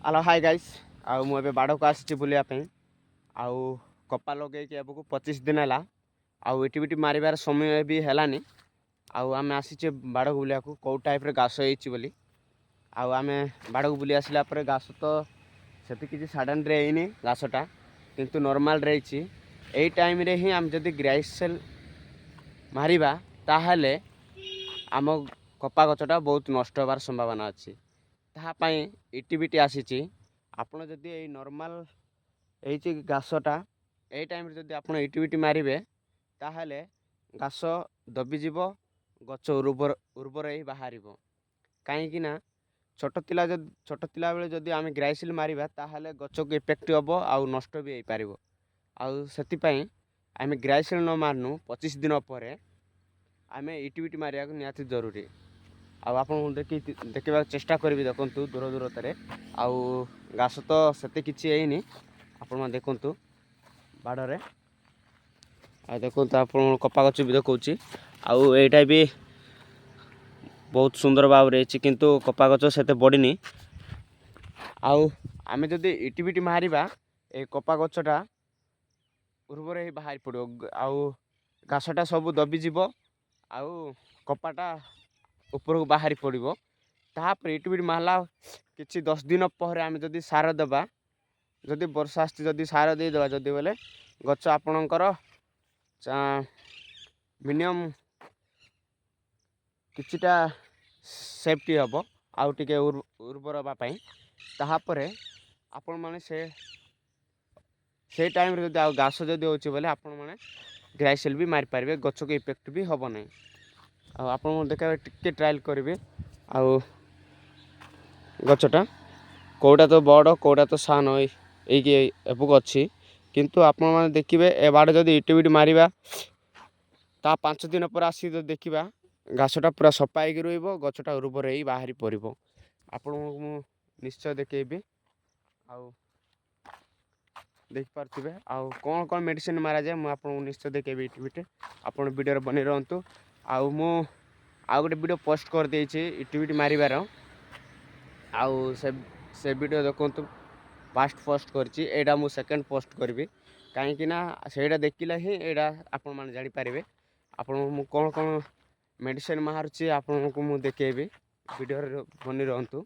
Hello, high guys. ଆଉ ମୁଁ ଏବେ ବାଡ଼କୁ ଆସିଛି ବୁଲିବା ପାଇଁ। ଆଉ କପା ଲଗେଇକି ଏବେକୁ 25 ଦିନ ହେଲା ଆଉ ଇଟିବିଟି ମାରିବାର ସମୟ ବି ହେଲାନି। ଆଉ ଆମେ ଆସିଛେ ବାଡ଼କୁ ବୁଲିବାକୁ, କେଉଁ ଟାଇପ୍ର ଘାସ ହେଇଛି ବୋଲି। ଆଉ ଆମେ ବାଡ଼କୁ ବୁଲି ଆସିଲା ପରେ ଘାସ ତ ସେତେ କିଛି ସଡ଼ନ୍ରେ ହେଇନି ଘାସଟା, କିନ୍ତୁ ନର୍ମାଲରେ ହେଇଛି। ଏଇ ଟାଇମ୍ରେ ହିଁ ଆମେ ଯଦି ଗ୍ରାଇସେଲ୍ ମାରିବା, ତାହେଲେ ଆମ କପା ଗଛଟା ବହୁତ ନଷ୍ଟ ହେବାର ସମ୍ଭାବନା ଅଛି। ତାହା ପାଇଁ ଇଟିବିଟି ଆସିଛି। ଆପଣ ଯଦି ଏଇ ନର୍ମାଲ୍ ହେଇଛି ଘାସଟା, ଏଇ ଟାଇମ୍ରେ ଯଦି ଆପଣ ଇଟିବିଟି ମାରିବେ, ତାହେଲେ ଘାସ ଦବିଯିବ, ଗଛ ଉର୍ବର ଉର୍ବର ହେଇ ବାହାରିବ। କାହିଁକି ନା ଛୋଟ ଥିଲାବେଳେ ଯଦି ଆମେ ଗ୍ରାଇସିଲ୍ ମାରିବା, ତାହେଲେ ଗଛକୁ ଇଫେକ୍ଟ ହେବ ଆଉ ନଷ୍ଟ ବି ହେଇପାରିବ। ଆଉ ସେଥିପାଇଁ ଆମେ ଗ୍ରାଇସିଲ୍ ନ ମାରିନୁ, 25 ଦିନ ପରେ ଆମେ ଇଟିବିଟି ମାରିବାକୁ ନିହାତି ଜରୁରୀ। ଆଉ ଆପଣଙ୍କୁ ଦେଖିବାକୁ ଚେଷ୍ଟା କରିବି। ଦେଖନ୍ତୁ ଦୂର ଦୂରତାରେ, ଆଉ ଘାସ ତ ସେତେ କିଛି ହେଇନି। ଆପଣମାନେ ଦେଖନ୍ତୁ ବାଡ଼ରେ। ଆଉ ଦେଖନ୍ତୁ, ଆପଣ କପା ଗଛ ବି ଦେଖାଉଛି। ଆଉ ଏଇଟା ବି ବହୁତ ସୁନ୍ଦର ଭାବରେ ହେଇଛି, କିନ୍ତୁ କପା ଗଛ ସେତେ ବଢ଼ିନି। ଆଉ ଆମେ ଯଦି ଇଟିବିଟି ମାରିବା, ଏ କପା ଗଛଟା ଉର୍ବର ହେଇ ବାହାରି ପଡ଼ିବ ଆଉ ଘାସଟା ସବୁ ଦବିଯିବ ଆଉ କପାଟା ଉପରକୁ ବାହାରି ପଡ଼ିବ। ତାପରେ ଇଟିବିଟି ମାରିଲା କିଛି 10 ଦିନ ପରେ ଆମେ ଯଦି ସାର ଦେବା, ଯଦି ବର୍ଷା ଆସିଛି, ଯଦି ସାର ଦେଇଦେବା ଯଦି ବୋଲେ, ଗଛ ଆପଣଙ୍କର ମିନିମମ୍ କିଛିଟା ସେଫ୍ଟି ହେବ ଆଉ ଟିକେ ଉର୍ବର ହେବା ପାଇଁ। ତାହାପରେ ଆପଣମାନେ ସେଇ ଟାଇମ୍ରେ ଯଦି ଆଉ ଘାସ ଯଦି ହେଉଛି ବୋଲେ, ଆପଣମାନେ ଗ୍ରାଇସେଲ୍ ବି ମାରିପାରିବେ, ଗଛକୁ ଇଫେକ୍ଟ ବି ହେବ ନାହିଁ। ଆଉ ଆପଣଙ୍କୁ ଦେଖାଇବା ଟିକେ ଟ୍ରାଏଲ୍ କରିବେ। ଆଉ ଗଛଟା କେଉଁଟା ତ ବଡ଼, କେଉଁଟା ତ ସାନ ହେଇକି ଏବୁକୁ ଅଛି। କିନ୍ତୁ ଆପଣମାନେ ଦେଖିବେ, ଏ ବାଡ଼ ଯଦି ଇଟିବିଟି ମାରିବା, ତା 5 ଦିନ ପରେ ଆସିକି ଯଦି ଦେଖିବା, ଘାସଟା ପୁରା ସଫା ହେଇକି ରହିବ, ଗଛଟା ଉର୍ବର ହେଇ ବାହାରି ପଡ଼ିବ। ଆପଣଙ୍କୁ ମୁଁ ନିଶ୍ଚୟ ଦେଖେଇବି ଆଉ ଦେଖିପାରୁଥିବେ। ଆଉ କ'ଣ କ'ଣ ମେଡ଼ିସିନ୍ ମାରାଯାଏ, ମୁଁ ଆପଣଙ୍କୁ ନିଶ୍ଚୟ ଦେଖେଇବି ଇଟିବିଟି। ଆପଣ ଭିଡ଼ିଓରେ ବନେଇ ରୁହନ୍ତୁ। ଆଉ ମୁଁ ଆଉ ଗୋଟେ ଭିଡ଼ିଓ ପୋଷ୍ଟ କରିଦେଇଛି ଇଟିବିଟି ମାରିବାର। ଆଉ ସେ ସେ ଭିଡ଼ିଓ ଦେଖନ୍ତୁ। ଫାଷ୍ଟ ପୋଷ୍ଟ କରିଛି, ଏଇଟା ମୁଁ ସେକେଣ୍ଡ ପୋଷ୍ଟ କରିବି। କାହିଁକି ନା ସେଇଟା ଦେଖିଲେ ହିଁ ଏଇଟା ଆପଣମାନେ ଜାଣିପାରିବେ। ଆପଣଙ୍କୁ ମୁଁ କ'ଣ କ'ଣ ମେଡ଼ିସିନ୍ ମାରୁଛି, ଆପଣଙ୍କୁ ମୁଁ ଦେଖେଇବି। ଭିଡ଼ିଓରେ ବନେଇ ରୁହନ୍ତୁ।